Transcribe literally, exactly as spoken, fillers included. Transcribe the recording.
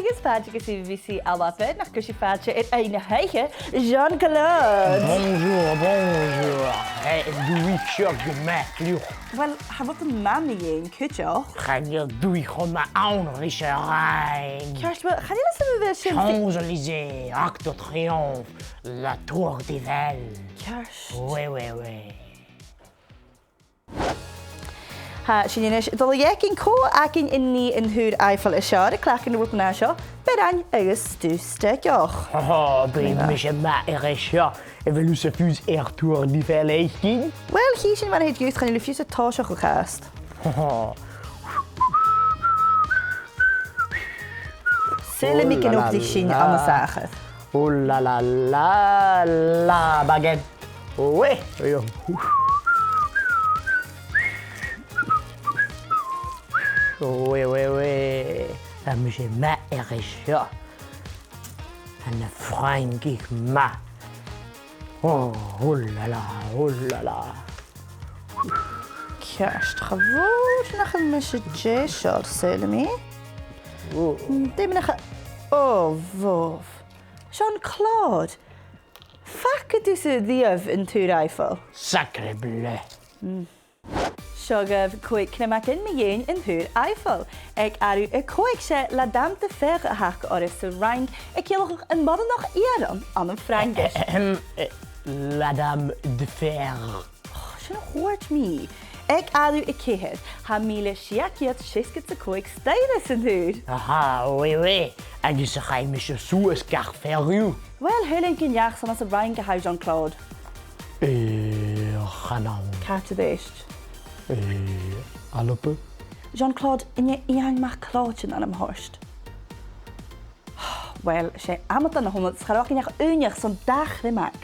Is fàilte gu B B C Alba, nach cuir sibh fàilte air aghaidh na h-oidhche, Jean-Claude. Bonjour, bonjour. Hey, an dùthaich seo gu math fliuch. Well, tha rud math mu dheidhinn cuideachd. Chan eil dùthaich cho math ann ris an Fhraing. Ceart, well, chan eil fhios agam a bheil sin fi- Champs-Élysées, Arc de Triomphe, la Tour Eiffel. Ceart. Oui, oui, oui. Tha sinn a-nis a' dol a dh'fhaicinn cò againn a nì an tùr Eiffel as fheàrr, a' cleachdadh na rudan a tha seo, bioran agus stuth steigeach. Ho, ho, bidh mise math air seo. A bheil thusa fiù 's air Tour Eiffel fhaicinn? Well, chì sinn mar a thèid dhut, chan eil thu fiù 's a' tòiseachadh cho fast. Ho, ho. Saoilidh mi gun togras sinn ann an sàchar. Oh là là là là, baguette. Oui, oui, oui. Oui, oui, oui. Tha mise math air seo. Tha na Frangaich math. Oh, oh là là, oh là là. Ceart, cha mhòr nach eil mise deiseil, saoilidh mi. Oh. Dè mu dheidhinn, oh, bhobh. Jean-Claude, faic thu-sa a-riamh an tùr Eiffel? Sacre bleu. Mm. Seo agaibh còig cnamagan mu dheidhinn an tùr Eiffel. Aig àireamh a còig, 's e La Dame de Fer a th' aca oirre san Fhraing, a' ciallachadh am boireannach iarainn ann am Fraingis. Ahem, eh, La Dame de Fer. Oh, sin a thuirt mi. Aig àireamh a ceithir, tha mìle sia ceud seasgad 's a còig staidhre san tùr. Aha, oui, oui. Agus an do chaidh mise suas gach fear dhiubh? Well, shaoil leam gun deach, 's ann às an Fhraing a tha thu, Jean-Claude. Eh, chan ann. Càit an deach? Eh, Alba. Jean-Claude, an e Iain MacLeòid an t-ainm a th' ort? Well, 's e amadan a th' annad, 's cha robh againn ach ùine airson dà chriomag.